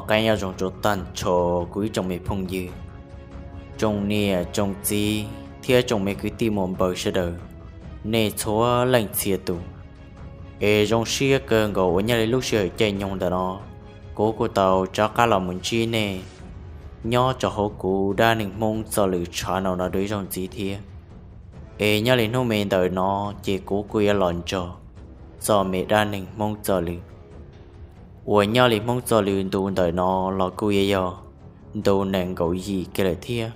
Qee nyob zoo rau tag nrho kuv ib tsoom me phooj ywg, tsoom niam tsoom txiv thiab tsoom me kwv tij muam npawg sawv daws, nej txhua leej txhia tus. Es zoo siab kawg nkaus uas nyob li lub sij hawm caij nyoog ntawm no, kuv kuj tau rov qab los mus ntsib nej nyob rau hauv kuv dab neeg Hmoob txoj lwm tshav no no dua ib zaug ntxiv thiab. Es nyob li hnub me ntawm no, ces kuv kuj yuav los nrog txoj me dab neeg Hmoob txoj lwm uas nyob li Hmoob txoj lwm ntu ntawm no los kuj yuav yog ntu nees nkaum yim kiag lawm thiab.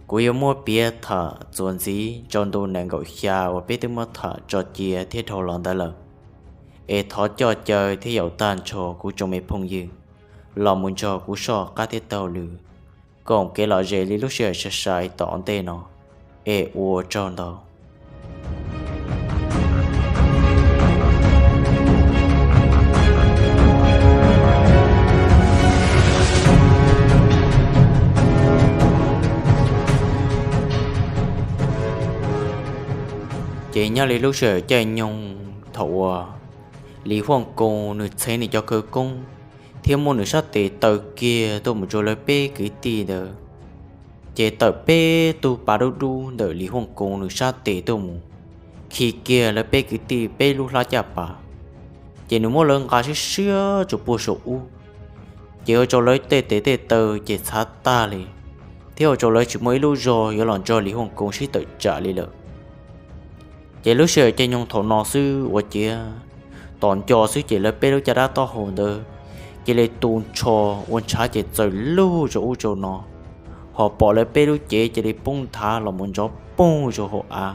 Kuv yuav muab piav tham txuas ntxiv rau ntu nees nkaum xya uas peb twb muab tham tso cia thiab dhau los ntawd lawm. Es thov coj caw thiab yaum tag nrho kuv tsoom me phooj ywg los mus nrog kuv soj qab thiab taug lw koom kev lom zem li lub sij hawm sai sai tom ntej no. Es ua tsaug ntau. Ces nyob li lub sij hawm caij nyoog thaum uas Lis Huaj Koos nws txheev nws cov khawv koob thiab muab nws sab tes taw kiag tuaj mus rau lawv peb kwv tij ntawd, ces tawm peb tug pas dub dub ntawm Lis Huaj Koos nws sab tes tuaj mus khi kiag lawv peb kwv tij peb lub hlab caj pas. Ces nws muab lawv nqa siab siab tsuas puag saum ub, ces ua rau lawv tej tes tej taw ces txhav tag li, thiab ua rau lawv tsis muaj ib lub zog yuav los nrog Lis Huaj Koos sib tawm tsam li lawm. Ces lub sij hawm caij nyoog thaum no xwb ua ciav tom nco xwb ces lawv peb lub caj dab taub hau ntawd cia li tu nrho ua ntshav ces txaws lug rau ub rau no, ho pom lawv peb lub cev cia li poob nthav los mus nrov poog rau hauv av,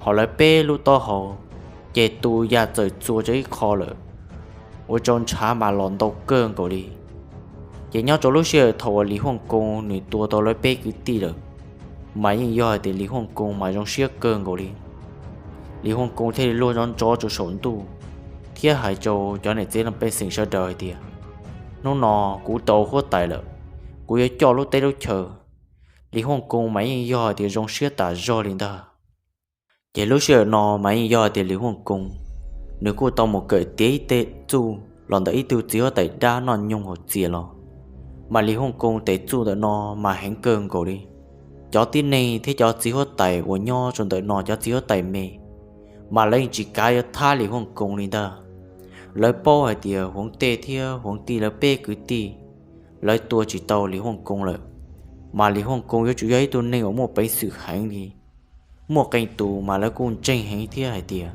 ho lawv peb lub taub hau ces tu ya txawm txua rau ib qho lawm, ua rau ntshav mas los ntau kawg nkaus li. Ces nyob rau lub sij hawm thaum uas Lis Huaj Koos nws tua tau lawv peb kwv tij lawm, mas yeej yog hais tias Lis Huaj Koos mas zoo siab kawg nkaus li. Lis Huaj Koos thiaj li luag nrov nrov rau saum ntuj thiab hais rau cov niam txiv leej pej xeem sawv daws hais tias, hnub no kuv tau huab tais lawm, kuv yuav coj lub teb lub chaw. Lis Huaj Koos mas yeej yog hais tias zoo siab tas zog li ntag. Ces lub sij hawm no mas yeej yog hais tias Lis Huaj Koos nws kuj tau mus kawm tiav ib teg txuj los ntawm ib tug txiv huab tais dab noj nyoog hauv txias los, mas Lis Huaj Koos tes txuj ntawm no mas heev kawg nkaus li. Cov tib neeg thiab cov txiv huab tais uas nyob rau ntawm no cov txiv huab tais me, mas lawv yeej tsis kav yuav thab Lis Huaj Koos li ntag. Lawv paub hais tias Huoov Tej thiab Huoov Tij lawv peb kwv tij, lawv tua tsis tau Lis Huaj Koos lawm, mas Lis Huaj Koos yuav tsum yog ib tug neeg uas muaj peev xwm heev li. Muaj qee tus mas lawv kuj ntseeg heev thiab hais tias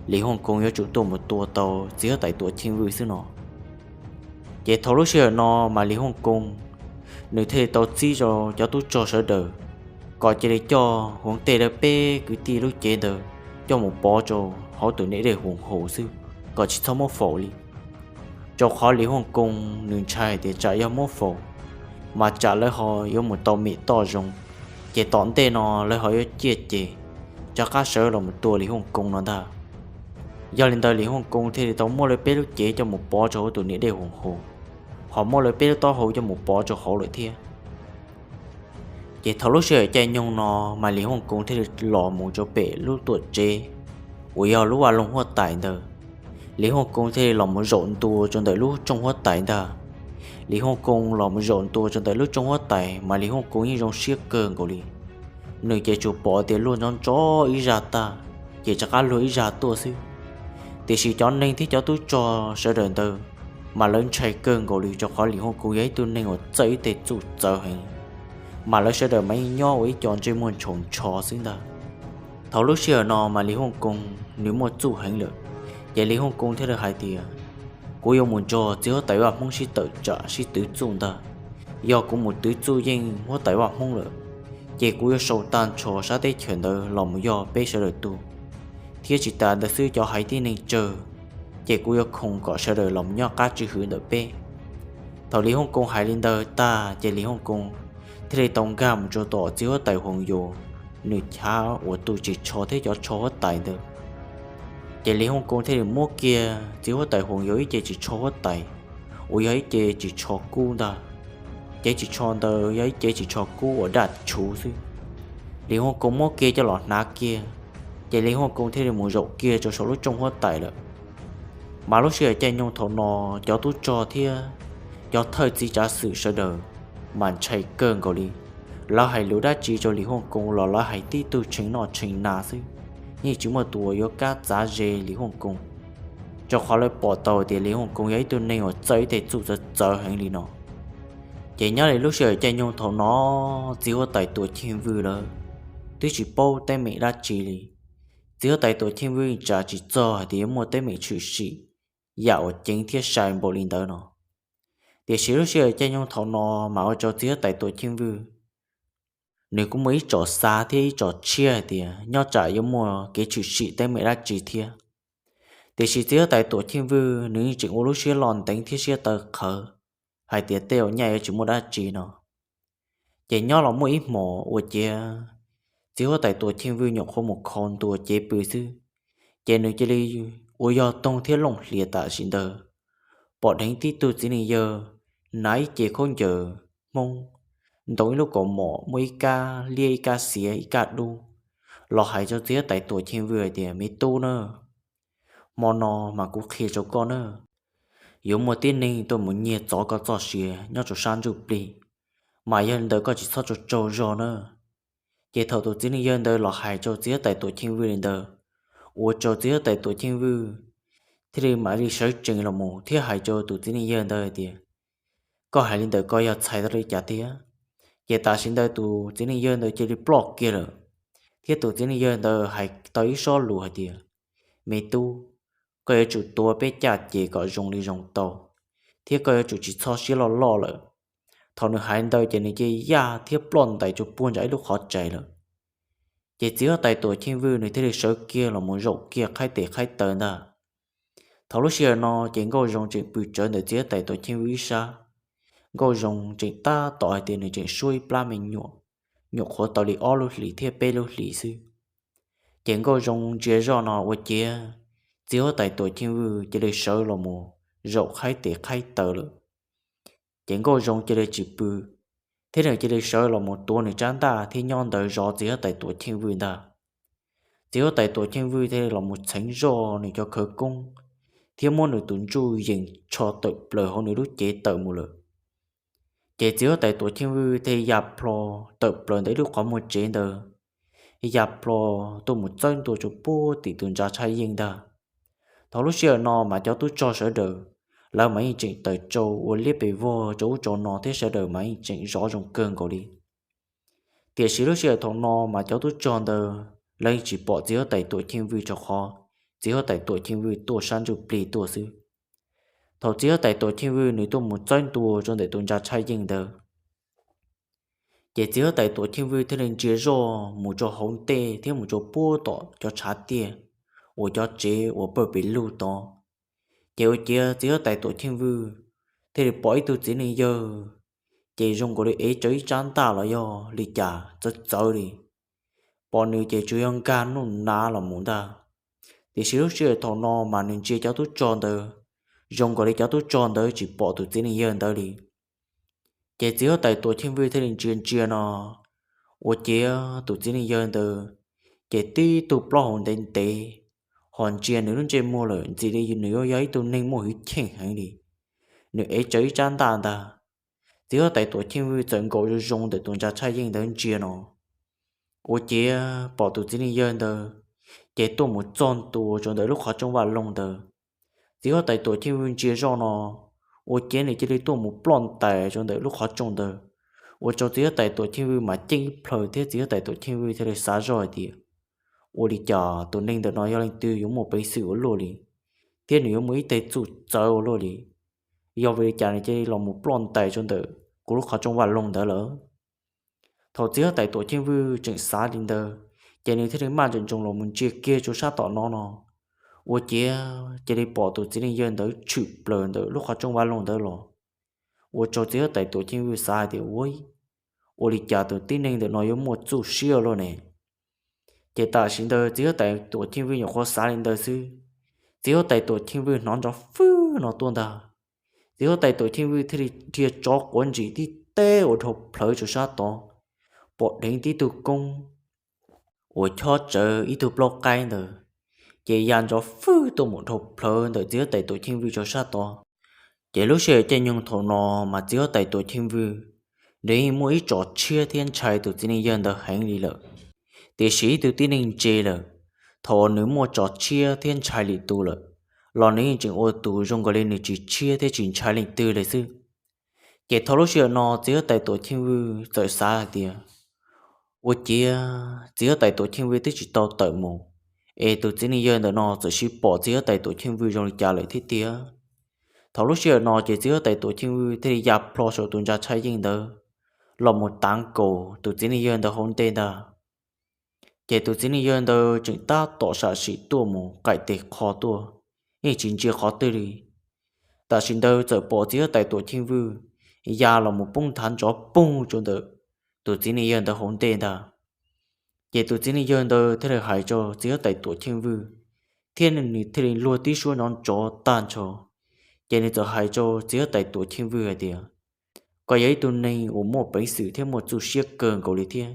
Lis Huaj Koos yuav tsum tuaj mus tua tau txiv huab tais Tuam Cheej Vwj xwb no. Ces thaum lub sij hawm no mas Lis Huaj Koos nws thiaj li tau txib rau cov tub rog sawv daws kom cia li coj Huoov Tej lawv peb kwv tij lub cev ntawd coj mus pov rau hauv tus niam dej Huas Haus xwb, kom tsis txhob muab faus li. Rau qhov Lis Huaj Koos nws ntshai hais tias tsam yog muab faus, mas tsam lawv ho yuav mus tau mem toj zoo, ces tom ntej no lawv ho yuav ciaj ces rov qab sawv los mus tua Lis Huaj Koos no ntag. Yog li ntawd Lis Huaj Koos thiaj li tau muab lawv peb lub cev coj mus pov rau hauv tus niam dej Huas Haus, ho muab lawv peb lub taub hau coj mus pov rau hauv lawm thiab. Ces thaum lub sij hawm caij nyoog no mas Lis Huaj Koos thiaj li los mus rau pem lub tuam tsev uas yog lub vaj loog huab tais ntawd. Lis Huaj Koos thiaj li los mus zaum ntua rau ntawm lub rooj huab tais ntag. Lis Huaj Koos los mus zaum ntua rau ntawm lub rooj huab tais mas Lis Huaj Koos yeej zoo siab kawg nkaus li. Nws ces tsuas pom tias luag nrov nrov ib zaj tag, ces rov qab luag ib zaj tuaj xwb. Tiam sis cov neeg thiab cov tub rog sawv daws ntawd mas lawv ntshai kawg nkaus li, rau qhov Lis Huaj Koos yog ib tug neeg uas txawj ib teg txuj txawv heev, mas lawv sawv daws mas yeej nyob ua ib co ntsej muag ntshaus ntsho xwb ntag. Thaum lub sij hawm no mas Lis Huaj Koos nws muaj txuj heev lawm, ces Lis Huaj Koos thiaj li hais tias, kuv yuav mus nrog txiv huab tais vaj Hmoob sib tawm tsam sib twv txuj ntag. Yog kuv mus twv txuj yeej huab tais vaj Hmoob lawm, ces kuv yuav sau tag nrho sab teb chaws ntawd los mus yog peb sawv daws tug, thiab tsis tas ntawd xwb cov haiv tib neeg tsawg, ces kuv yuav khoom kom sawv daws los mus nyob qab tswj hwm ntawm peb. Thaum Lis Huaj Koos hais li ntawd tag ces Lis Huaj Koos thiaj li tau nkag mus rau tom txiv huab tais Huas Yus nws chav uas tu ris tsho thiab cov tsho huab tais ntawd. Ces Lis Huaj Koos thiaj li muab kiag txiv huab tais Huas Yus ib ce ris tsho huab tais uas yog ib ce ris tsho kub ntag. Cev ris tsho ntawd yog ib cev ris tsho kub uas daj tshuv xwb. Lis Huaj Koos muab kiag coj los hnav kiag, ces Lis Huaj Koos thiaj li mus zaum kiag rau saum lub rooj huab tais lawm. Mas lub sij hawm caij nyoog thaum no cov tub rog thiab cov thawj txiv tsav xwm sawv daws mas ntshai kawg nkaus li. Lawv hais lus dab tsi rau Lis Huaj Koos los lawv hais tib tug tshee noj tshee hnav xwb, yeej tsis muaj tus uas yuav kam txav ze Lis Huaj Koos, rau qhov lawv pom tau tias Lis Huaj Koos yog ib tug neeg uas txawj ib teg txuj txawv txawv heev li no. Ces nyob li lub sij hawm caij nyoog thaum no, txiv huab tais Tuam Cheej Vwj lawv twb tsis paub teeb meem dab tsi li. Txiv huab tais Tuam Cheej Vwj tsam tsis txog hais tias yuav muaj teeb meem tshwm sim yam uas ceev thiab sai npaum li ntawd no. Tiam sis lub sij hawm caij nyoog thaum no mas ua rau txiv huab tais Tuam Cheej Vwj nws kuj muaj ib tsom xav thiab ib tsom tshiab hais tias nyob tsam yuav muaj kev tshwm sim teeb meem dab tsi thiab. Tiam sis txiv huab tais Tuam Cheej Vwj nws yeej tseem ua lub siab loj ntev thiab siab tawv qhawv hais tias tej uas nyaj yuav tsis muaj dab tsi no. Ces nyob los muaj ib hmos ua ciav txiv huab tais Tuam Cheej Vwj nyuam qhuav mus kho ntua cev pw xwb, ces nws cia li ua yog toog thiab looj hlias tam sim ntawd, pom dheev tib tug txiv neej yawg hnav ib ce khaub ncaws Hmoob, ntoo ib lub kaus mom muaj ib kab liab ib kab xiav ib kab dub, los hais rau txiv huab tais Tuam Cheej Vwj hais tias, Me tub na, hmo no mas kuv qhia rau koj na, yuav muaj tib neeg tuaj mus nyiag txov koj txoj sia nyob rau sab ntsuj plig, mas yog li ntawd koj tsis txhob tsaug tsaug zog na. Ces thaum tus txiv neej yawg ntawd los hais rau txiv huab tais Tuam Cheej Vwj li ntawd, ua rau txiv huab tais Tuam Cheej Vwj thiaj li mam li sawv tsees los mus thiab hais rau tus txiv neej yawg ntawd hais tias, Koj hais li ntawd koj yog txhais tau li cas thiab? Ces tam sim ntawd tus txiv neej yawg ntawd cia li ploj kiag lawm, thiab tus txiv neej yawg ntawd hais tau ib sob lus hais tias, Me tub, koj yuav tsum tuav peb caj ces kom zoo li zoo tau, thiab koj yuav tsum tsis txhob siab loj loj lawm. Thaum nws hais ntawd ces nws cia li yaj thiab ploj ntais rau puag nram ib lub qhov tsais lawm. Ces txiv huab tais Tuam Cheej Vwj nws thiaj li sawv kiag los mus zaum kiag qhaib tes qhaib taw ntag. Thaum lub sij hawm no ces Nkauj Zoo tseem pw tsawv ntawm txiv huab tais Tuam Cheej Vwj ib sab. Nkauj Zoo tseem tab tom hais tias nws tseem suab ib plab me nyuam, nyuam qhuav tau li ob lub hlis thiab peb lub hlis xwb. Ces Nkauj Zoo ntsia zoj no ua ciav txiv huab tais Tuam Cheej Vwj cia li sawv los mus zaum qhaib tes qhaib taw lawm. Ces Nkauj Zoo cia li tsis pw, thiab nws cia li sawv los mus tuav nws tsab ntaj thiab nyob ntawd zov txiv huab tais Tuam Cheej Vwj ntag. Txiv huab tais Tuam Cheej Vwj thiaj los mus txheev zoj nws cov khawv koob, thiab muab nws tus ntsuj yees tsho tawm plaws hauv nws lub cev tawm mus lawm. Ces txiv huab tais Tuam Cheej Vwj thiaj ya plho tawm plaws ntawm ib lub qhov muag tsev ntawd, ya plho tuaj mus txawb ntua rau puag tim tus ntsa tshaj yeej ntag. Thaum lub sij hawm no mas cov tub rog sawv daws, lawv mas yeej tseem tawm tsau ua liab pes vog rau ub rau no thiab sawv daws mas yeej tseem zov zoo kawg nkaus li. Tiam sis lub sij hawm thaum no mas cov tub rog ntawd lawv yeej tsis pom txiv huab tais Tuam Cheej Vwj rau qhov txiv huab tais Tuam Cheej Vwj tuaj sab ntsuj plig tuaj xwb. Thaum txiv huab tais Tuam Cheej Vwj nws tuaj mus txawb ntua rau ntawm tus ntsa tshaj yeej ntawd, ces txiv huab tais Tuam Cheej Vwj thiaj li ntsia zoj mus rau hauv ntej thiab mus rau puag tom cov tshav tiaj uas cov tsev uas pawg pes lug tod. Ces ua ciav txiv huab tais Tuam Cheej Vwj thiaj li pom ib tug txiv neej yawg, ces zoo nkaus li ev tsawv ib tsab ntaj los yog li cas txawv txawv li. Pom nws ces tsuas yog nkag nuj nav los mus ntag. Tiam sis lub sij hawm thaum no mas nws ntsia cov tub rog ntawd, zoo nkaus li cov tub rog ntawd tsis pom tus txiv neej yawg ntawd li. Ces txiv huab tais Tuam Cheej Vwj thiaj li ntsia ntsia no, ua ciav tus txiv neej yawg ntawd ces tib tug plaub hau ntev ntev, ho ntsia nws lub ntsej muag lawm ntxim li nws yuav yog ib tug neeg muaj hwj chim heev li. Nws ev tsawv ib tsab ntaj ntag. Txiv huab tais Tuam Cheej Vwj txawm nkaum zoo zoo ntawm tus ntsa tshaj yeej ntawd ntsia no, ua ciav pom tus txiv neej yawg ntawd ces tuaj mus txog ntua rau ntawm lub qhov rooj vaj loog ntawd. Txiv huab tais Tuam Cheej Vwj ntsia zoj no, ua ciav nws cia li tuaj mus ploj ntais rau ntawm lub qhov rooj ntawd, ua rau txiv huab tais Tuam Cheej Vwj mas ceeb ib plhaw thiab txiv huab tais Tuam Cheej Vwj thiaj li xav zoj hais tias, ua li cas tus neeg ntawm no yog leej twg yuav muaj peev xwm ua luaj li, thiab nws yuav muaj ib teg txuj txawv ua luaj li, yog vim li cas nws cia li los mus ploj ntais rau ntawm kuv lub qhov rooj vaj loog ntawd lawm. Thaum txiv huab tais Tuam Cheej Vwj tseem xav li ntawd, ces nws thiaj li maj ntsoov ntsoov los mus ntsia kiag rau sab tom no no, ua ciav cia li pom tus txiv neej yawg ntawd tshwm plaws ntawm lub qhov rooj vaj loog ntawd los. Ua rau txiv huab tais Tuam Cheej Vwj xav hais tias, ua, ua li cas tus tib neeg ntawm no yuav muaj txuj siab ua luaj ne? Ces tam sim ntawd txiv huab tais Tuam Cheej Vwj nyuam qhuav xav li ntawd xwb, txiv huab tais Tuam Cheej Vwj hnov nrov fwb no tuaj ntag. Txiv huab tais Tuam Cheej Vwj thiaj li dhia tsov quav ntsis tib teb ua dhau plhawv rau sab tod, pom dheev tib tug koob uas chob tsawv ib tug plaub qaib ntawd, ces ya nrov fwb tuaj mus dhau plhawv ntawm txiv huab tais Tuam Cheej Vwj rau sab tod. Ces lub sij hawm caij nyoog thaum no mas txiv huab tais Tuam Cheej Vwj nws yeej muaj ib tso tshiab thiab ntshai tus txiv neej yawg ntawd heev li lawm. Tiam sis ib tug tib neeg ntse lawm, thaum uas nws muaj tso tshiab thiab ntshai lwm tus lawm, los nws yeej tseem ua tus zoo nkaus li nws tsis tshiab thiab tsis ntshai leej twg li xwb. Ces thaum lub sij hawm no txiv huab tais Tuam Cheej Vwj txawm xav hais tias, ua ciav txiv huab tais Tuam Cheej Vwj twb tsis tau tawm mus, es tus txiv neej yawg ntawm no txawm sib pom txiv huab tais Tuam Cheej Vwj zoo li cas lawm thiab tiag. Thaum lub sij hawm no ces txiv huab tais Tuam Cheej Vwj thiaj li ya plho saum tus ntsa tshaj yeej ntawd los mus tav nkaus tus txiv neej yawg ntawd hauv ntej ntag. Ces tus txiv neej yawg ntawd tseem tab tom sam sim tuaj mus qaim tes qho tuaj, yeej tsis ntsia qhov twg li. Tam sim ntawd txawm pom txiv huab tais Tuam Cheej Vwj ya los mus poob nthav ntsov poog rau ntawm tus txiv neej yawg ntawd hauv ntej ntag. Ces tus txiv neej yawg ntawd thiaj li hais rau txiv huab tais Tuam Cheej Vwj, thiab nws thiaj li luag tib suab nrov ntsov tag nrho. Ces nws txawm hais rau txiv huab tais Tuam Cheej Vwj hais tias, koj yog ib tug neeg uas muaj peev xwm thiab muaj txuj siab kawg nkaus li thiab.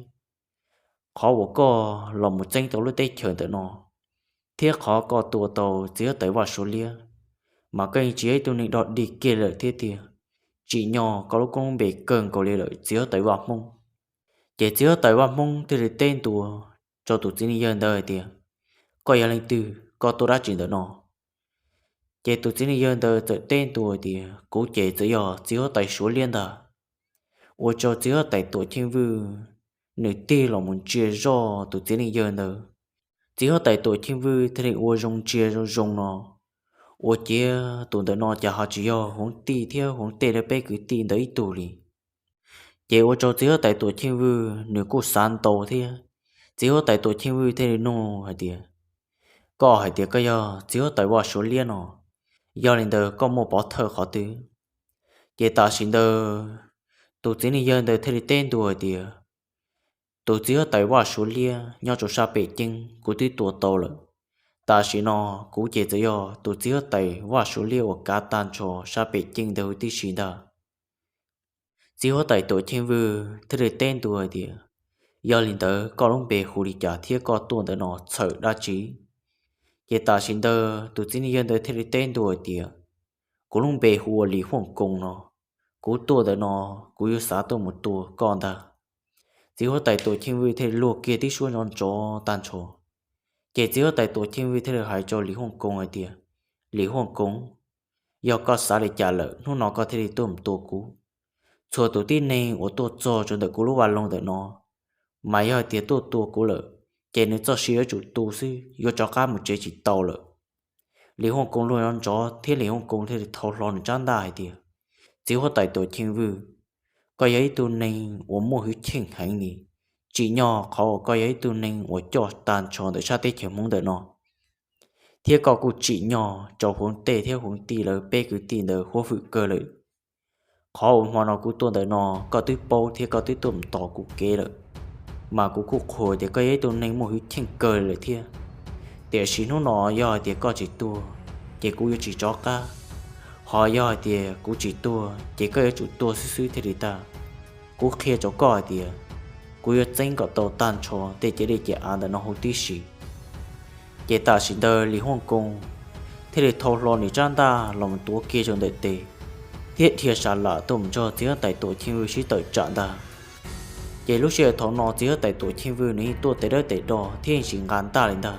Qhov uas koj los mus txeeb tau lub teb chaws ntawm no, thiab qhov koj tua tau txiv huab tais Vaj Suav Liab, mas koj yeej tsis yog ib tug neeg dog dig kiag lawm thiab tiag. Tsim nyog koj lub koob lub npe kawg nkaus li lawm txiv huab tais Vaj Hmoob. Ces txiv huab tais Vaj Hmoob thiaj li teb ntua rau tus txiv neej yawg ntawd hais tias, koj yog leej twg, koj tuaj dab tsi ntawm no? Ces tus txiv neej yawg ntawd txawm teb ntua hais tias, kuv ces txawm yog txiv huab tais Suav Liab ntag. Ua rau txiv huab tais Tuam Cheej Vwj nws tig los mus ntsia zoj tus txiv neej yawg ntawd. Txiv huab tais Tuam Cheej Vwj thiaj li ua zoo ntsia zoo zoo no, ua ciav tus ntawm no cas ho tsis yog Huv Tij thiab Huv Tej lawv peb kwv tij ntawd ib tug li. Ces ua rau txiv huab tais Tuam Cheej Vwj nws kuj xav ntau thiab. Txiv huab tais Tuam Cheej Vwj thiaj li nug hais tias, koj hais tias koj yog txiv huab tais Vaj Suav Liab no, yog li ntawd koj muaj pov thawj qhov twg? Ces tam sim ntawd tus txiv neej yawg ntawd thiaj li teb ntua hais tias, tus txiv huab tais Vaj Suav Liab nyob rau sab Pem Ceeb kuv twb tua tau lawm. Tam sim no kuv ces txawm yog tus txiv huab tais Vaj Suav Liab uas kav tag nrho sab Pem Ceeb ntawd huv tib si ntag. Txiv huab tais Tuam Cheej Vwj thiaj li teb ntua hais tias, yog li ntawd koj lub npe hu li cas thiab koj tuaj ntawm no txhawm dab tsi? Ces tam sim ntawd tus txiv neej yawg ntawd thiaj li teb ntua hais tias, kuv lub npe hu ua Lis Huaj Koos no, kuv tuaj ntawm no kuv yuav xav tuaj mus tua koj ntag. Txiv huab tais Tuam Cheej Vwj thiaj li luag kiag tib suab nrov ntsov tag nrho. Ces txiv huab tais Tuam Cheej Vwj thiaj li hais rau Lis Huaj Koos hais tias, Lis Huaj Koos, yog koj xav li cas lawm hnub no koj thiaj li tuaj mus tua kuv? Txhua tus tib neeg uas tuaj txog rau ntawm kuv lub vaj loog ntawm no, mas yog hais tias tuaj tua kuv lawm, ces nws txoj sia yuav tsum tu xwb, yuav rov qab mus tsev tsis tau lawm. Lis Huaj Koos luag nrov nrov thiab Lis Huaj Koos thiaj li thau hlo nws tsab ntaj hais tias, txiv huab tais Tuam Cheej Vwj, koj yog ib tug neeg uas muaj hwj chim heev li. Tsim nyog qhov uas koj yog ib tug neeg uas coj tag nrho ntawm sab teb chaws Hmoob ntawm no, thiab koj kuj tsim nyog rau Huv Tej thiab Huv Tij lawv peb kwv tij ntawd huab hwm kawg lawm. Qhov uas hmo no kuv tuaj ntawm no, koj twb paub thiab koj twb tuaj mus tos kuv kev lawm, mas kuv kuj qhuas tias koj yog ib tug neeg muaj hwj chim kawg lawm thiab. Tiam sis hnub no yog hais tias koj tsis tuag, ces kuv yuav tsis rov qab. Ho yog hais tias kuv tsis tuag, ces koj yuav tsum tuag xwb xwb thiaj li tag. Kuv qhia rau koj hais tias, kuv yuav txeeb kom tau tag nrho tej ciam dej ciam av ntawm no huv tib si. Ces tam sim ntawd Lis Huaj Koos thiaj li thau hlo nws tsab ntaj los mus tuav kiag rau ntawm tes, thiab dhia sa lam tuaj mus nrog txiv huab tais Tuam Cheej Vwj sib tawm tsam ntag. Ces lub sij hawm thaum no txiv huab tais Tuam Cheej Vwj nws yeej tuaj tes dawb tes do thiab yeej tsis nqa ntaj li ntag.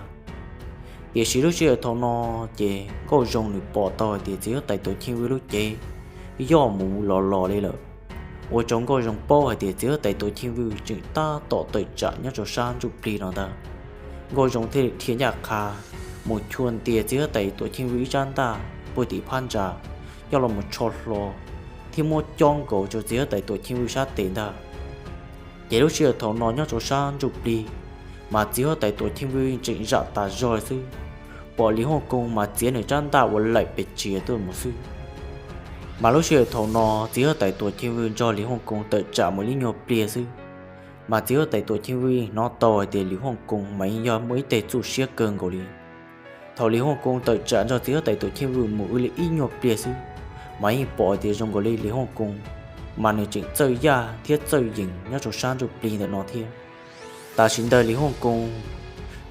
Tiam sis lub sij hawm thaum no, ces Nkauj Zoo nws pom tau hais tias txiv huab tais Tuam Cheej Vwj lub cev yoj mus los los li lawm, ua rau Nkauj Zoo paub hais tias txiv huab tais Tuam Cheej Vwj tseem tab tom tawm tsam nyob rau sab ntsuj plig no ntag. Nkauj Zoo thiaj li dhia ncaj qha mus chua ntias txiv huab tais Tuam Cheej Vwj ib tsab ntaj puag tim phab ntsa, coj los mus tsho hlo thiab muab cob nkaus rau txiv huab tais Tuam Cheej Vwj sab tes ntag. Ces lub sij hawm thaum no nyob rau sab ntsuj plig, mas txiv huab tais Tuam Cheej Vwj tseem zam tas zog xwb, pom Lis Huaj Koos mas txiav nws tsab ntaj ua laim pes txias tuaj mus xwb. Mas lub sij hawm thaum no txiv huab tais Tuam Cheej Vwj nrog Lis Huaj Koos tawm tsam mus li nyuag pliag xwb, mas txiv huab tais Tuam Cheej Vwj hnov tau hais tias Lis Huaj Koos mas yeej yog muaj ib teg txuj siab kawg nkaus li. Thaum Lis Huaj Koos tawm tsam nrog txiv huab tais Tuam Cheej Vwj mus ua li ib nyuag pliag xwb, mas yeej pom hais tias zoo nkaus li Lis Huaj Koos mas nws tseem txawj yaj thiab txawj yees nyob rau sab ntsuj plig ntawm no thiab. Tam sim ntawd Lis Huaj Koos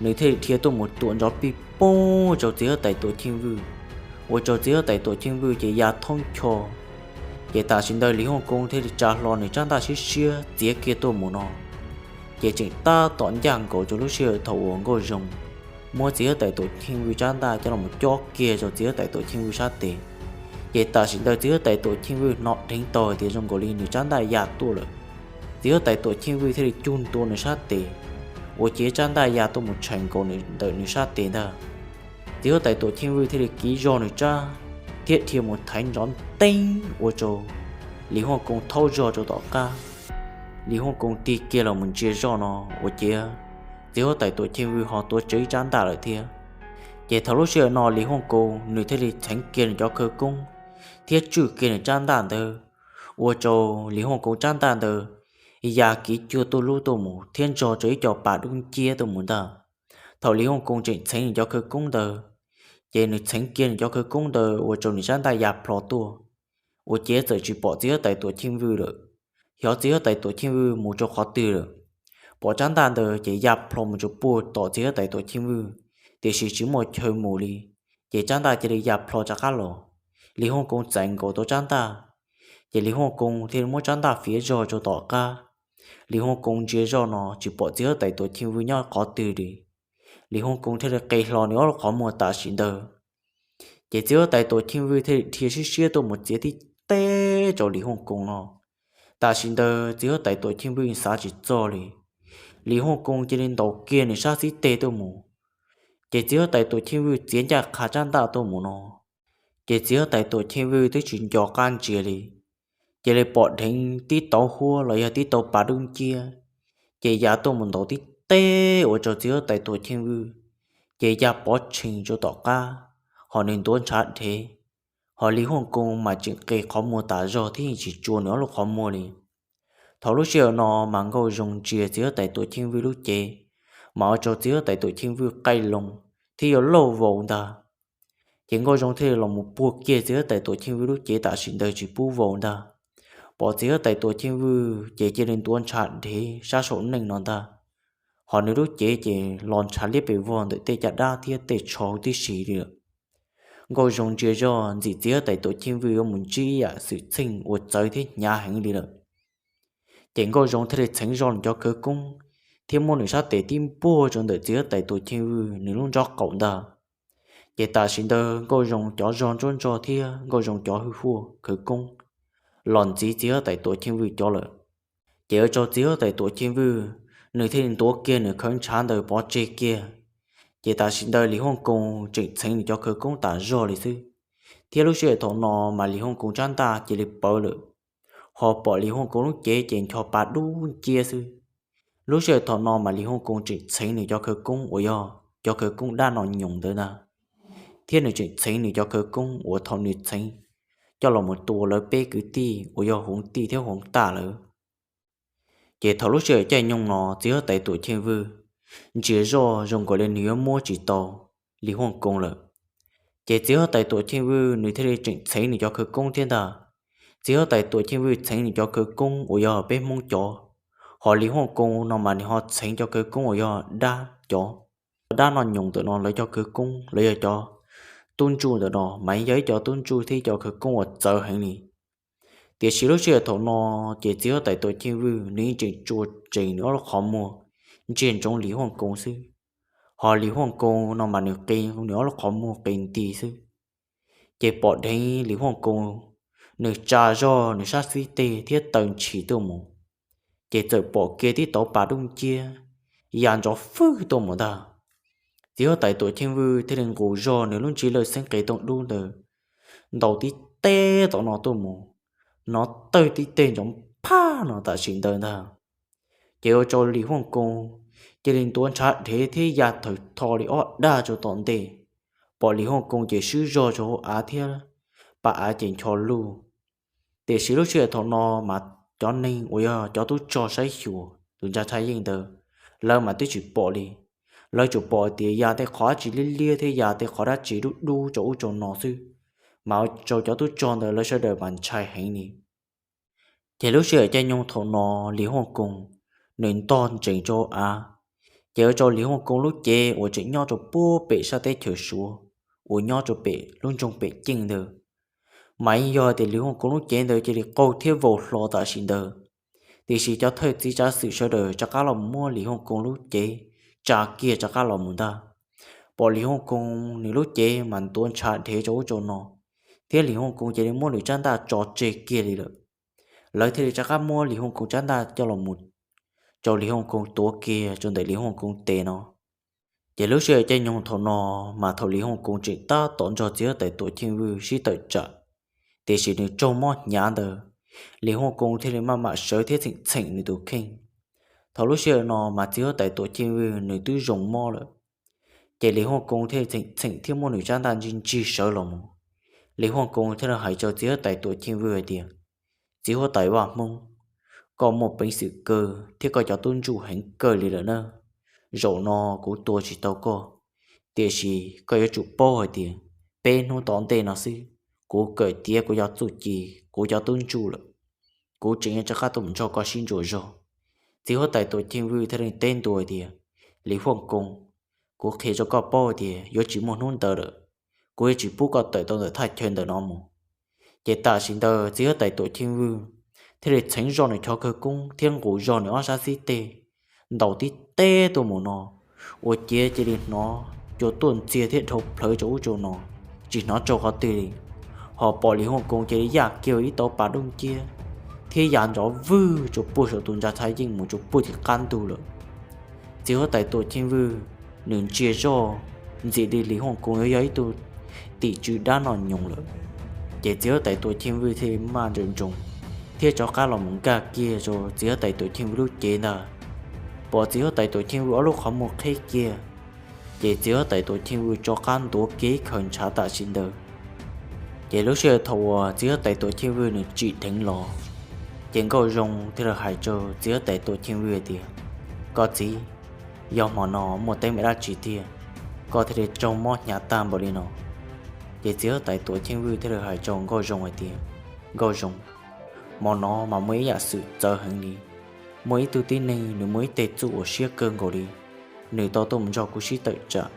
nws thiaj li dhia tuaj mus tuam nrov pij poog rau txiv huab tais Tuam Cheej Vwj, ua rau txiv huab tais Tuam Cheej Vwj ces ya thoob ncho. Ces tam sim ntawd Lis Huaj Koos thiaj li tsa hlo nws tsab ntaj siab siab txiav kiag tuaj mus no, ces tseem tab tom ncaj nkaus rau lub sij hawm thaum uas Nkauj Zoo muab txiv huab tais Tuam Cheej Vwj tsab ntaj coj los cob kiag rau txiv huab tais Tuam Cheej Vwj sab tes. Ces tam sim ntawd txiv huab tais Tuam Cheej Vwj hnov dheev tau hais tias zoo nkaus li nws tsab ntaj ya tuaj lawm. Txiv huab tais Tuam Cheej Vwj thiaj li cug ntua nws sab tes, ua ciav tsab ntaj ya tuaj mus tshais nkaus ntawm nws sab tes ntag. Txiv huab tais Tuam Cheej Vwj thiaj li kiv zog nws tsab thiab dhia mus thaiv nrov nteeb ua rau Lis Huaj Koos thaub zog rau tom qab. Lis Huaj Koos tig kiag los mus ntsia zoj no, ua ciav txiv huab tais Tuam Cheej Vwj ho tuav tsawv ib tsab ntaj lawm thiab. Ces thaum lub sij hawm no Lis Huaj Koos nws thiaj li txheev kiag nws cov khawv koob thiab tswj kiag nws tsab ntaj ntawd, ua rau Lis Huaj Koos tsab ntaj ntawd ya kiv cuag tuj lub tuaj mus thiab nrog rau ib co pas dub nciab tuaj mus ntag. Thaum Lis Huaj Koos tseem txheev nws cov khawv koob ntawd, ces nws txheev kiag nws cov khawv koob ntawd ua rau nws tsab ntaj ya plho tuaj, ua ciav txawm tsis pom txiv huab tais Tuam Cheej Vwj lawm. Xyov txiv huab tais Tuam Cheej Vwj mus rau qhov twg lawm. Pom tsab ntaj ntawd ces ya plho mus rau puag tom txiv huab tais Tuam Cheej Vwj, tiam sis tsis muaj chaw mus li, ces tsab ntaj cia li ya plho rov qab los. Lis Huaj Koos txais nkaus tau tsab ntaj, ces Lis Huaj Koos thiaj li muab tsab ntaj fiav zog rau tom qab. Lis Huaj Koos ntsia zoj no tsis pom txiv huab tais Tuam Cheej Vwj nyob qhov twg li. Lis Huaj Koos thiaj li qe hlo nws ob lub qhov muag tam sim ntawd. Ces txiv huab tais Tuam Cheej Vwj thiaj li dhia siab siab tuaj mus txiav tib teg rau Lis Huaj Koos no. Tam sim ntawd txiv huab tais Tuam Cheej Vwj xav tsis txog li, Lis Huaj Koos cia li ntaus kiag nws sab xib teg tuaj mus. Ces txiv huab tais Tuam Cheej Vwj txiav ncaj qha tsab ntaj tuaj mus no, ces txiv huab tais Tuam Cheej Vwj twb tsis nco qab ntsia li, cia li pom dheev tib tauv huab los yog tib tauv pas dub nciab, ces ya tuaj mus ntaus tib teg ua rau txiv huab tais Tuam Cheej Vwj, ces ya pov tshee rau tom qab, ho nws ntuav ntshav dhev. Ho Lis Huaj Koos mas tseem qe qhov muag tas zog thiab yeej tsis tsua nws ob lub qhov muag li. Thaum lub sij hawm no mas Nkauj Zoo ntsia txiv huab tais Tuam Cheej Vwj lub cev, mas ua rau txiv huab tais Tuam Cheej Vwj qaij loo thiab yuav lauj vaus ntag. Ces Nkauj Zoo thiaj li los mus puag kiag txiv huab tais Tuam Cheej Vwj lub cev tam sim ntawd tsis pub vaus ntag. Pom txiv huab tais Tuam Cheej Vwj ces cia li ntuav ntshav dhev sab saum neej no ntag. Ho nws lub cev ces los ntshav liab pes vog ntawm tej caj dab thiab tej tsho huv tib si li lawm. Nkauj Zoo ntsia zoj ntxim txiv huab tais Tuam Cheej Vwj yuav mus ntsib ib yam xwm txheej uas txawv thiab hnyav heev li lawm. Ces Nkauj Zoo thiaj li txheev zoj nws cov khawv koob thiab muab nws sab tes tib npuaj rau ntawm txiv huab tais Tuam Cheej Vwj nws lub nrob qaum ntag. Ces tam sim ntawd Nkauj Zoo cov zog ntsuab ntsog thiab Nkauj Zoo cov hwj huaj khawv koob los ntxiv txiv huab tais Tuam Cheej Vwj cov lawm. Ces ua rau txiv huab tais Tuam Cheej Vwj nws thiaj li ntuav kiag nws khawv ntshav ntawd pov tseg kiag. Ces tam sim ntawd Lis Huaj Koos tseem txheev nws cov khawv koob tas zog li xwb, thiab lub sij hawm thaum no mas Lis Huaj Koos tsab ntaj cia li pawv lawm, ho pom Lis Huaj Koos lub cev ces ncho pa dub nciab xwb. Lub sij hawm thaum no mas Lis Huaj Koos tseem txheev nws cov khawv koob uas yog cov khawv koob dab no nyoos ntawd ntag, thiab nws tseem txheev nws cov khawv koob uas thaum nws txheev coj los mus tua lawv peb kwv tij uas yog Huv Tij thiab Huv Taj lawm. Ces thaum lub sij hawm caij nyoog no txiv huab tais Tuam Cheej Vwj ntsia zoj zoo nkaus li nws yuav muab tsis tau Lis Huaj Koos lawm. Ces txiv huab tais Tuam Cheej Vwj nws thiaj li tseem txheev nws cov khawv koob thiab ntag. Txiv huab tais Tuam Cheej Vwj txheev nws cov khawv koob uas yog peb Hmoob cov, ho Lis Huaj Koos no mas nws ho txheev cov khawv koob uas yog dab cov. Dab no nyoos ntawm no lawv cov khawv koob los yog cov tub ntsuj ntawm no mas yog ib co tub ntsuj thiab ib co khawv koob uas txawv heev li. Tiam sis lub sij hawm thaum no ces txiv huab tais Tuam Cheej Vwj nws yeej tseem tsuas tsees nws ob lub qhov muag ntsia ntsoov Lis Huaj Koos xwb, ho Lis Huaj Koos no mas nws qi nws ob lub qhov muag qi nti xwb. Ces pom dheev Lis Huaj Koos nws tsa zog nws sab xib teg thiab taw ntshis tuaj mus, ces txawm pom kiag tib tauv pas dub nciab ya nrov fwj tuaj mus ntag. Txiv huab tais Tuam Cheej Vwj thiaj li nqus zog nws lub ntsiab lawj xeeb qe tooj dub ntawd ntaus tib teg tom no tuaj mus, hnov tawg tib teg nrov phaj no tam sim ntawd ntag. Ces ua rau Lis Huaj Koos cia li ntuav ntshav dhev thiab ya thawm tho li ob dag rau tom ntej. Pom Lis Huaj Koos ces swb zog rau hauv av thiab pa av ces ncho luj. Tiam sis lub sij hawm thaum no mas cov neeg uas yog cov tub rog saib xyuas tus ntsa tshaj yeej ntawd, lawv mas twb tsis pom li. Lawv tsuas pom tias ya tej qhov dab tsi liab liab thiab ya tej qhov dab tsi dub dub rau ub rau no xwb, mas ua rau cov tub rog ntawd lawv sawv daws mas ntshai heev li. Ces lub sij hawm caij nyoog thaum no Lis Huaj Koos nws ntog ntsees rau av, ces ua rau Lis Huaj Koos lub cev uas tseem nyob rau puag pem sab teb chaws Suav uas nyob rau pem lub nroog pem ceej ntawd. Mas yeej yog tias Lis Huaj Koos lub cev ntawd cia li qaug thiab vau hlo tam sim ntawd. Tiam sis cov thawj txiv tsav xwm sawv daws rov qab los muab Lis Huaj Koos lub cev tsa kiag rov qab los mus ntag. Pom Lis Huaj Koos nws lub cev mas ntuav ntshav dhev rau ub rau no, thiab Lis Huaj Koos cia li muab nws tsab ntaj tso tseg kiag li lawm. Lawv thiaj li rov qab muab Lis Huaj Koos tsab ntaj coj los mus rau Lis Huaj Koos tuav kiag rau ntawm Lis Huaj Koos tes no. Ces lub sij hawm caij nyoog thaum no, mas thaum Lis Huaj Koos tseem tab tom nrog txiv huab tais Tuam Cheej Vwj sib tawm tsam, tiam sis nws raug mob hnyav ntawd, Lis Huaj Koos thiaj li maj mam sawv thiab txheem txheem nws tus kheej. Thaum lub sij hawm no mas txiv huab tais Tuam Cheej Vwj nws twb zoo mob lawm, ces Lis Huaj Koos thiaj li txheem txheem thiab muab nws tsab ntaj ntsig ntsig sawv los mus. Lis Huaj Koos thiaj li hais rau txiv huab tais Tuam Cheej Vwj hais tias, Txiv huab tais Vaj Hmoob, koj muaj peev xwm kawg thiab koj cov tub ntsuj heev kawg li lawm na. Zaum no kuv tua tsis tau koj, tiam sis koj yuav tsum paub hais tias peb hnub tom ntej no xwb, kuv kawm tiav kuv cov txuj ci, kuv cov tub ntsuj lawm, kuv tseem yuav rov qab tuaj mus nrog koj sib ntsuas zog. Txiv huab tais Tuam Cheej Vwj thiaj li teb ntua tias, Lis Huaj Koos, kuv qhia rau koj paub tias yuav tsis muaj hnub ntawd lawm, kuv yuav tsis pub koj tawm tau ntawm thaj chaw ntawm no mus. Ces tam sim ntawd txiv huab tais Tuam Cheej Vwj thiaj li txheev zoj nws cov khawv koob thiab nqus zog nws ob sab xib teg ntaus tib teb tuaj mus no, ua ciav cia li hnov cua tuaj ntxiag thiab dhau plhawv rau ub rau no, tsis hnov tsaug qhov twg li. Ho pom Lis Huaj Koos cia li yaj kiag ib tauv pas dub nciab thiab ya nrov vwg rau puag saum tus ntsa txhab yeej mus rau puag tim qab ntug lawm. Txiv huab tais Tuam Cheej Vwj nws ntsia zoj ntxim li Lis Huaj Koos yuav yog ib tug tim tswv dab noj nyoos lawm. Ces txiv huab tais Tuam Cheej Vwj thiaj li maj nrawm ntsoos thiab rov qab los mus nkag kiag rau txiv huab tais Tuam Cheej Vwj lub cev ntag. Pom txiv huab tais Tuam Cheej Vwj ob lub qhov muag qhib kiag, ces txiv huab tais Tuam Cheej Vwj rov qab ntuav kiag ib khaws ntshav tam sim ntawd. Ces lub sij hawm thaum uas txiv huab tais Tuam Cheej Vwj nws tsim dheev los, ces Nkauj Zoo thiaj li hais rau txiv huab tais Tuam Cheej Vwj tias, Koj txiv, yog hmo no muaj teeb meem dab tsi tiag, koj thiaj li raug mob hnyav tag npaum li no? Ces txiv huab tais Tuam Cheej Vwj thiaj li hais rau Nkauj Zoo hais tias, Nkauj Zoo, hmo no mas muaj ib yam xwm txawv heev li. Muaj ib tug tib neeg nws muaj ib teg txuj uas siab kawg nkaus li, nws tau tuaj mus nrog kuv sib tawm tsam.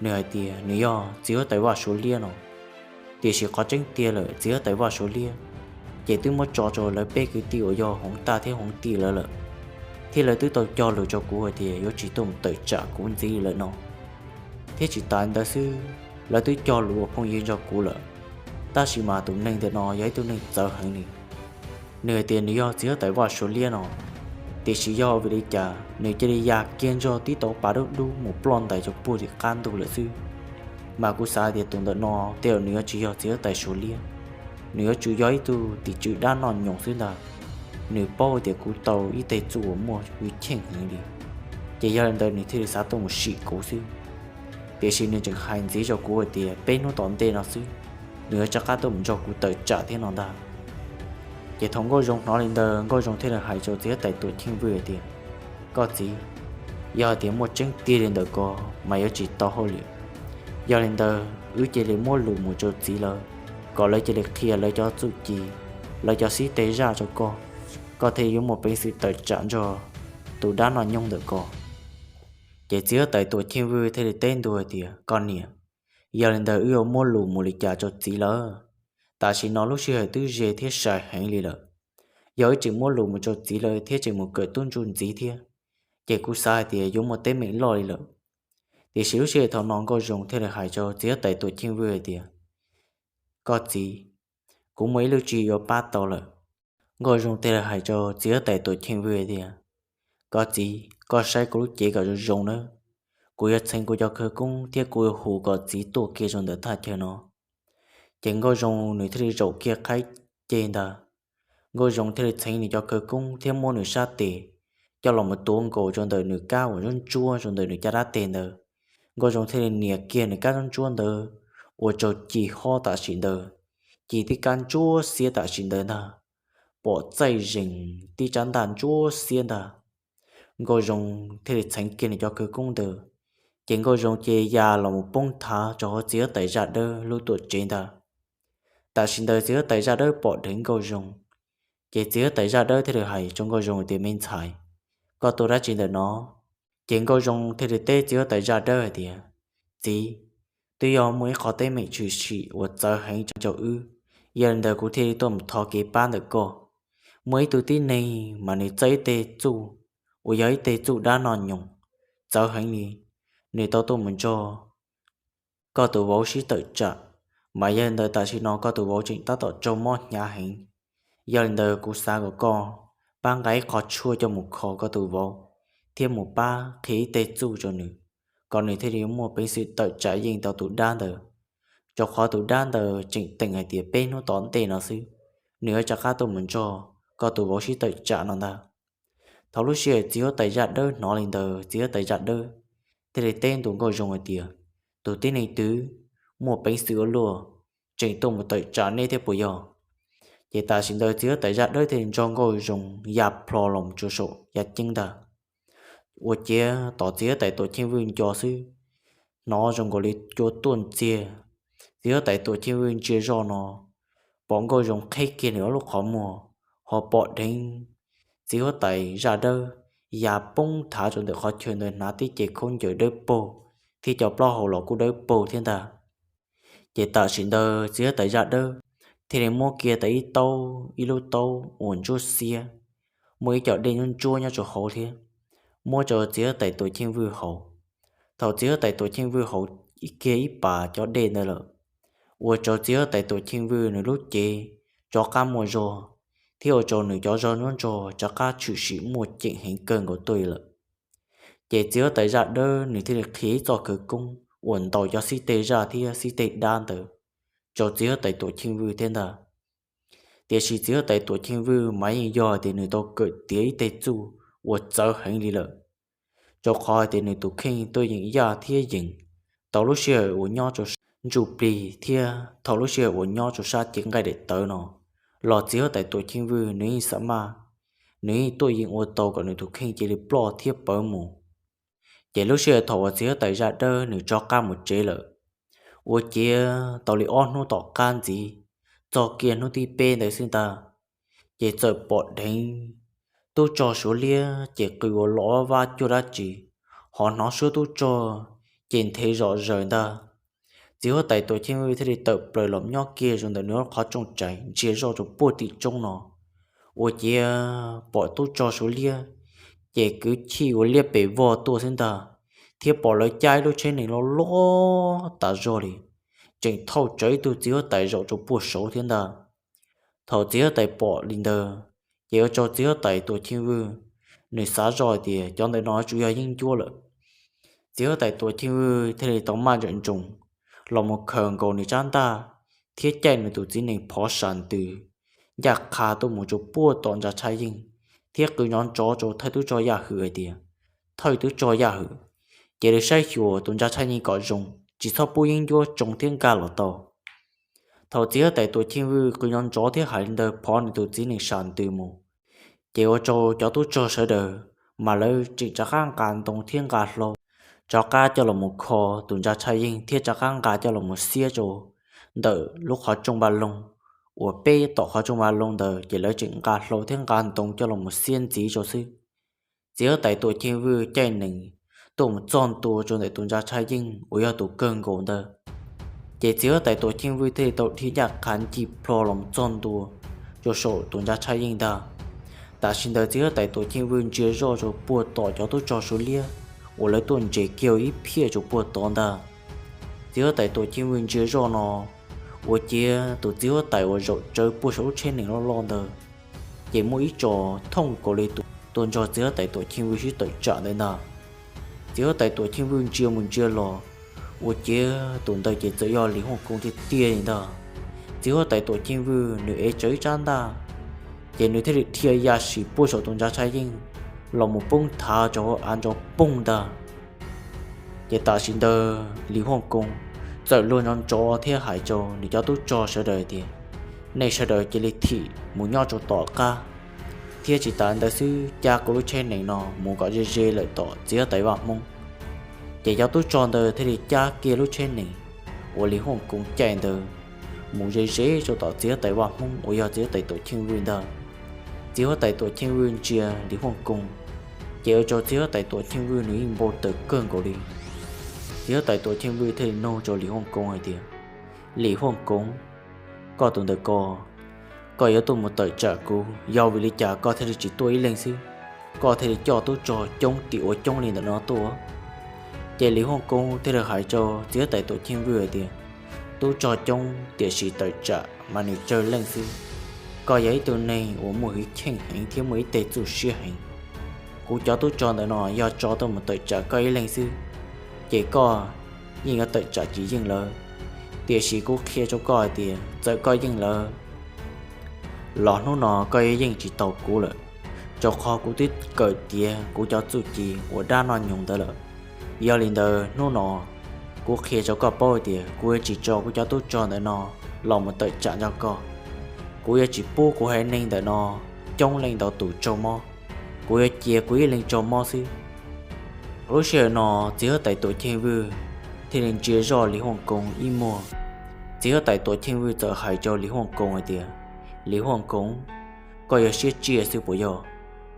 Nws hais tias nws yog txiv huab tais Vaj Suav Liab no, tiam sis qhov tseeb tiag lawm txiv huab tais Vaj Suav Liab ces twb muab tso rau lawv peb kwv tij uas yog Hoov Taj thiab Hoov Tij lawv lawm, thiab lawv twb tau cog lus rau kuv hais tias yuav tsis tuaj mus tawm tsam kuv ntxiv li lawm no. Thiab tsis tas li ntawd xwb, lawv twb cog lus ua phooj ywg nrog kuv lawm, tab sis mas tus neeg ntawm no yog ib tug neeg txawv heev li. Nws hais tias nws yog txiv huab tais Vaj Suav Liab no, tiam sis yog vim li cas nws cia li ya kiag nrog tib tauv pas dub dub mus ploj ntais rau puag tim qab ntug lawm xwb. Mas kuv xav tias tus ntawm no tej zaum nws yuav tsis yog txiv huab tais Suav Liab, nws yuav tsum yog ib tug tim tswv dab noj nyoos xwb ntag. Nws paub tias kuv tau ib teg txuj uas muaj hwj chim heev li, ces yog li ntawd nws thiaj li xav tuaj mus sim kuv xwb. Tiam sis nws tseem hais ntxiv rau kuv hais tias peb hnub tom ntej no xwb, nws yuav rov qab tuaj mus nrog kuv tawm tsam thiab no ntag. Ces thaum Nkauj Zoo hnov li ntawd, Nkauj Zoo thiaj li hais rau txiv huab tais Tuam Cheej Vwj hais tias, Koj txiv, yog hais tias muaj tseeb tiag li ntawm ko mas yuav tsis tau hauj lwm. Yog li ntawd wb cia li muab lus mus rau txiv lawv, kom lawv cia li qhia lawv cov txuj ci, lawv cov xib teg zaj rau koj, koj thiaj yuav muaj peev xwm tawm tsam nrog tus dab noj nyoog ntawm ko. Ces txiv huab tais Tuam Cheej Vwj thiaj li teb ntua tias, Koj niam, yog li ntawd wb yuav muab lus mus li cas rau txiv lawv? Tam sim no lub sij hawm twb ze thiab sai heev li lawm. Yog wb tseem muab lus mus rau txiv lawv thiab tseem mus kawm tub ntsuj ntxiv thiab, ces kuv xav hais tias yuav muaj teeb meem loj li lawm. Tiam sis lub sij hawm thaum no Nkauj Zoo thiaj li hais rau txiv huab tais Tuam Cheej Vwj hais tias, Koj txiv, kuv muaj ib lub tswv yuav pab tau lawm. Nkauj Zoo thiaj li hais rau txiv huab tais Tuam Cheej Vwj tias, Koj txiv, koj saib kuv lub cev kom zoo zoo nawb. Kuv yuav txheev kuv cov khawv koob thiab kuv yuav hu kom txiv tuaj kiag rau ntawm thaj chaw no. Ces Nkauj Zoo nws thiaj li zaum kiag qhaib ceg ntag. Nkauj Zoo thiaj li txheev nws cov khawv koob thiab muab nws sab tes coj los mus tuav nkaus rau ntawm nws kab uas ntsuab ntsuab rau ntawm nws caj dab tes ntawd. Nkauj Zoo thiaj li nias kiag nws kab ntsuab ntsuab ntawd ua rau ci hob tam sim ntawd, ci tib kab ntsuab xiab tam sim ntawd ntag, pom txaij zees tib tsab ntaj ntsuab xiab ntag. Nkauj Zoo thiaj li txheev kiag nws cov khawv koob ntawd, ces Nkauj Zoo cia ya los mus poob thav rau hauv txiv huab tais Zaj Dawb lub tuam tsev ntag. Tam sim ntawd txiv huab tais Zaj Dawb pom dheev Nkauj Zoo, ces txiv huab tais Zaj Dawb thiaj li hais rau Nkauj Zoo tias, Me ntxhais, koj tuaj dab tsi ntawm no? Ces Nkauj Zoo thiaj li teb txiv huab tais Zaj Dawb hais tias, Txiv, twb yog muaj ib qhov teeb meem tshwm sim uas txawv heev rau wb, yog li ntawd kuv thiaj li tuaj mus thov kev pab ntawm koj. Muaj ib tug tib neeg mas nws txawb ib teg txuj uas yog ib teg txuj dab no nyoos txawv heev li, nws tau tuaj mus nrog koj tus vauv sib tawm tsam, mas yog li ntawd tam sim no koj tus vauv tseem tab tom raug mob hnyav heev. Yog li ntawd kuv xav kom koj pab nqa ib qho tshuaj coj mus kho koj tus vauv, thiab mus pab qhia ib teg txuj rau nws, kom nws thiaj li muaj peev xwm tawm tsam yeej tau tus dab ntawd, rau qhov tus dab ntawd tseem teem hais tias peb hnub tom ntej no xwb, nws yuav rov qab tuaj mus nrog koj tus vauv sib tawm tsam no ntag. Thaum lub sij hawm txiv huab tais zaj dawb hnov li ntawd, txiv huab tais zaj dawb thiaj li teb ntua nkauj zoo hais tias, tus tib neeg twg muaj peev xwm ua luaj, tseem tuaj mus tawm tsam nej thiab puas yog? Ces tam sim ntawd txiv huab tais zaj dawb thiaj li nrog nkauj zoo ya plho los mus rau saum yaj ceeb ntag. Ua ciav tos txiv huab tais Tuam Cheej Vwj nco xwb, hnov zoo nkaus li cua tuaj ntxiag. Txiv huab tais Tuam Cheej Vwj ntsia zoj no, pom nkauj zoo qheb kiag nws ob lub qhov muag, ho pom dheev txiv huab tais zaj dawb ya poob thav rau ntawm qhov chaw ntawd, hnav tib ce khaub ncaws dawb paug, thiab cov plaub hau los kuj dawb paug thiab ntag. Ces tam sim ntawd txiv huab tais zaj dawb thiaj li muab kiag tau ib taub, ib lub taub uas ntsuab xiab, muaj ib co dej ntsuab ntsuab nyob rau hauv thiab, muab rau txiv huab tais Tuam Cheej Vwj haus. Thaum txiv huab tais Tuam Cheej Vwj haus kiag ib pas cov dej ntawd lawm, ua rau txiv huab tais Tuam Cheej Vwj nws lub cev rov qab muaj zog, thiab ua rau nws cov zog nruab nrog rov qab tshwm sim muaj ceem heev kawg nkaus tuaj lawm. Ces txiv huab tais zaj dawb nws thiaj li qhia ib txoj khawv koob uas ntaus cov xib teg zaj thiab xib teg dab ntawd rau txiv huab tais Tuam Cheej Vwj thiab ntag. Tiam sis txiv huab tais Tuam Cheej Vwj mas yeej yog hais tias nws tau kawm tiav ib teg txuj uas txawv heev li lawm, rau qhov hais tias nws tus kheej tuaj yeem yaj thiab yees tau lub sij hawm uas nyob rau ntsuj plig thiab thaum lub sij hawm uas nyob rau sab cev nqaij daim tawv no los txiv huab tais Tuam Cheej Vwj nws yeej xam maj, nws yeej tuaj yeem ua tau kom nws tus kheej cia li ploj thiab pawv mus. Ces lub sij hawm thaum uas txiv huab tais zaj dawb nws rov qab mus tsev lawm, ua ciav tau li ob hnub tom qab ntxiv, txog kiag hnub thib peb ntawd xwb ntag, ces txawm pom dheev tub rog Suav liab ces qw ua loj vab cuag dab tsi, ho hnov suab tub rog ces nthe zom zaws ntag. Txiv huab tais Tuam Cheej Vwj thiaj li tawm plaws los nyob kiag rau ntawm nws lub qhov rooj tsaiv ntsia zoj rau puag tim roob no, ua ciav pom tub rog Suav liab ces kwv chij ua liab pes vog tuaj xwb ntag, thiab pom lawv cab ib lub tsheb nees loj loj tas zog li, tseem thauj tsawv ib tug txiv huab tais zaum rau puag saud thiab ntag. Thaum txiv huab tais pom li ntawd, ces ua rau txiv huab tais Tuam Cheej Vwj nws xav zoj hais tias cov ntawm no tsuas yog yeeb ncuab lawm. Txiv huab tais Tuam Cheej Vwj thiaj li tau maj ntsawm ntsoov los mus khaws nkaus nws rab ntaj thiab caij nws tus txiv nees phov sam ntws ncaj qha tuaj mus rau puag tom Ntsa Tshaj Yeej, thiab qw nrov nrov rau thawj tub rog Yaj Hwm hais tias, thawj tub rog Yaj Hwm, cia li saib xyuas tus Ntsa Tshaj Yeej kom zoo, tsis txhob pub yeeb ncuab tsoo thiab nkag los tau. Thaum txiv huab tais Tuam Cheej Vwj qw nrov nrov thiab hais li ntawd phov nws tus txiv nees sam ntws mus, ces ua rau cov tub rog sawv daws mas lawv tseem rov qab nqa ntoo thiab nqa hlau rov qab coj los mus kho tus Ntsa Tshaj Yeej thiab rov qab nqa coj los mus xiab rau ntawm lub qhov rooj vaj loog uas peb tom qhov rooj vaj loog ntawd, ces lawv tseem nqa hlau thiab nqa ntoo coj los mus xiab ntxiv rau xwb. Txiv huab tais Tuam Cheej Vwj caij nees tuaj mus txog ntua rau ntawm tus Ntsa Tshaj Yeej uas yog tus kawg nkaus ntawd, ces txiv huab tais Tuam Cheej Vwj thiaj li tau dhia ncaj qha ncig plho los mus txog ntua rau saum tus Ntsa Tshaj Yeej ntag. Tam sim ntawd txiv huab tais Tuam Cheej Vwj ntsia zoj rau puag tom cov tub rog Suav liab uas lawv tuaj ntses kiag ib phiaj rau puag tod ntag. Txiv huab tais Tuam Cheej Vwj ntsia zoj no, ua ciav tus txiv huab tais uas zaum tsawv puag saum lub tsheb nees loj loj ntawd, ces muaj ib tsos thooj nkaus li tus tuaj nrog txiv huab tais Tuam Cheej Vwj sib tawm tsam ntawd ntag. Txiv huab tais Tuam Cheej Vwj ntsia mus ntsia los, ua ciav tus ntawd ces txawm yog Lis Huaj Koos tiag tiag li ntag. Txiv huab tais Tuam Cheej Vwj nws ev tsawv ib rab ntaj, ces nws thiaj li dhia ya sim puag saum tus Ntsa Tshaj Yeej los mus poob thav rau hauv av nrov poog ntag. Ces tam sim ntawd Lis Huaj Koos txawm luag nrov nrov thiab hais rau nws cov tub rog sawv daws tias, nej sawv daws cia li thim mus nyob rau tom qab, thiab tsis tas ntawd xwb, cab kuv lub tsheb nees no mus kom ze ze lawm tom txiv huab tais Vaj Hmoob. Ces cov tub rog ntawd thiaj li cab kiag lub tsheb nees uas Lis Huaj Koos caij ntawd mus ze ze rau tom txiv huab tais Vaj Hmoob uas yog txiv huab tais Tuam Cheej Vwj ntag. Txiv huab tais Tuam Cheej Vwj ntsia Lis Huaj Koos, ces ua rau txiv huab tais Tuam Cheej Vwj nws yeej npau taws kawg nkaus li. Txiv huab tais Tuam Cheej Vwj thiaj li nug rau Lis Huaj Koob hais tias, Lis Huaj Koob, koj tus ntawm ko, koj yuav tuaj mus tawm tsam kuv, yog vim li cas koj thiaj li tsis tuaj ib leeg xwb, koj thiaj li coj tub rog coob tim ua coob li ntawm no tuaj? Ces Lis Huaj Koob thiaj li hais rau txiv huab tais Tuam Cheej Vwj hais tias, Tub rog coob tiam sis tawm tsam mas nws tsawg leej xwb. Koj yog ib tug neeg uas muaj hwj chim heev thiab muaj ib teg txuj siab heev. Kuv cov tub rog ntawm no yog tso tuaj mus tawm tsam koj ib leeg xwb, ces koj yeej yuav tawm tsam tsis yeej lawv. Tiam sis kuv qhia rau koj hais tias txawm koj yeej lawv los hnub no koj yuav yeej tsis tau kuv lawm, rau qhov kuv twb kawm tiav kuv cov txuj ci uas dab noj nyoos ntawd lawm. Yog li ntawd hnub no kuv qhia rau koj paub tias kuv yuav tsis tso kuv cov tub rog ntawm no los mus tawm tsam nrog koj. Kuv yuav tsis pub kuv haiv neeg ntawm no coob leej ntau tus raug mob, kuv yuav cia kuv ib leeg raug mob xwb. Lub sij hawm no txiv huab tais Tuam Cheej Vwj thiaj li ntsia zoj Lis Huaj Koob ib muag. Txiv huab tais Tuam Cheej Vwj txawm hais rau Lis Huaj Koob hais tias, Lis Huaj Koob, koj yog siab tsiaj xwb puas yog?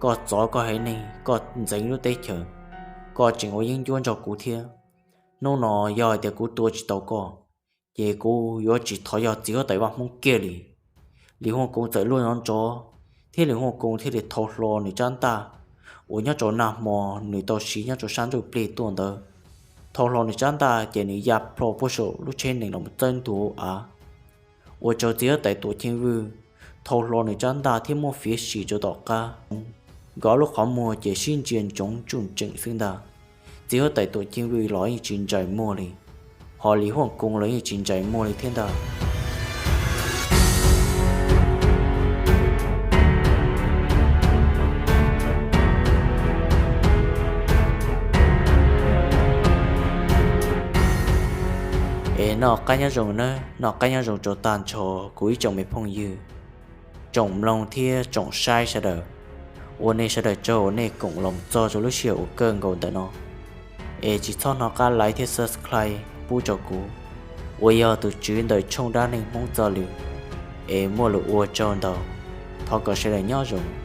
Koj txov koj haiv neeg, koj ntxeev lub teb chaws, koj tseem ua yeeb ncuab nrog kuv thiab. Hnub no yog hais tias kuv tua tsis tau koj, ces kuv yuav tsis thov yog txiv huab tais Vaj Hmoob kiag li. Lis Huaj Koob txawm luaj nrov nrov, thiab Lis Huaj Koob thiaj li thau hlo nws rab ntaj uas nyob rau nag hmo nws tau siv nyob rau sab ntsuj plig tuaj ntawd. Thau hlo nws rab ntaj ces nws ya plho puag saum lub tsheb nees los txawb ntua av, ua rau txiv huab tais Tuam Cheej Vwj thau hlo nws rab ntaj thiab muab fiav sim rau tom qab, nkawd lub qhov muag ces sib ntsia ntsoov tsuj tseem xwb ntag. Txiv huab tais Tuam Cheej Vwj los yeej tsis ntsais muag li, ho Lis Huaj Koob los yeej tsis ntsais muag li thiab ntag. Es noj qab nyob zoo na, noj qab nyob zoo rau tag nrho kuv ib tsoom me phooj ywg, tsoom mloog thiab tsoom saib sawv daws. Ua nej sawv daws tsaug uas nej koom los txog rau lub sij hawm uas kawg nkaus ntawm no, es tsis txhob hnov qab like thiab subscribe pub rau kuv uas yog tus tswv ntawm tshooj dab neeg Hmoob Txoj Lw. Es muaj lus ua tsaug ntau, thov kom sawv daws nyob zoo.